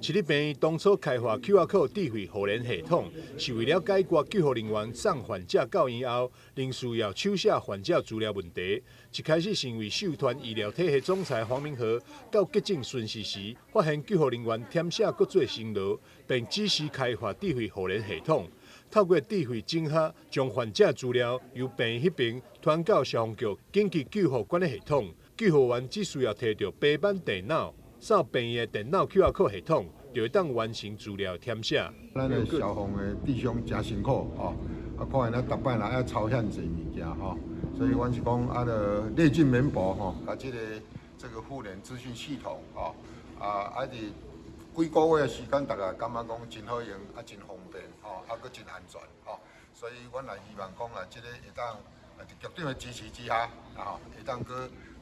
市立病院當初開發 QR code 智慧互聯系統，是為了解決救護人員送患者到院後，仍需要手寫患者資料問題。一開始是因為授權醫療體系總裁黃明和到急診巡視時，發現救護人員填寫閣做辛勞，便指示開發智慧互聯系統，透過智慧整合，將患者資料由病院彼邊傳到消防局緊急救護管理系統，救護員只需要提著白板電腦，掃病院的電腦 QR code 系統，就會當完成資料填寫。咱的消防的弟兄誠辛苦吼，啊，看𪜶逐擺若愛抄遐濟物件吼，所以阮是講啊，著勒緊綿薄吼，共這個互聯資訊系統吼，啊，佇幾個月的時間，大家感覺講真好用，啊，真方便吼，啊，閣真安全吼，所以阮也希望講啊，這個會當佇局長的支持之下，啊，會當閣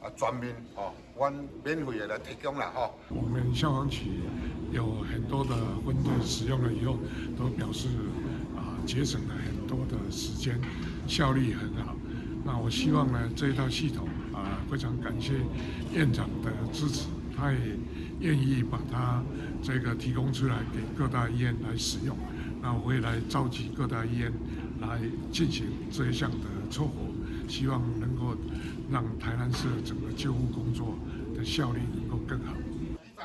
啊全面吼，阮免費的來提供啦吼。我們消防局有很多的分隊使用了以後，都表示啊節省了很多的時間，效率很好。那我希望呢，這一套系統啊，非常感謝院長的支持，他也願意把它這個提供出來給各大醫院來使用。那我會來召集各大醫院來進行這一項的撮合，希望能夠讓台南市整個救護工作的效率能夠更好。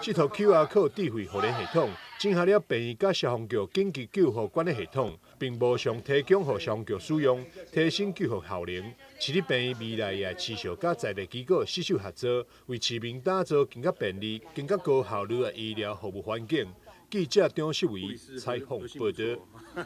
這套 QR code 智慧互聯系統，整合了病院佮消防局緊急救護管理系統，並無償提供予消防局使用，提升救護效能。市立病院未來也會持續佮在地機構攜手合作，為市民打造更加便利、更加高效率的醫療服務環境。記者張秀偉採訪報導。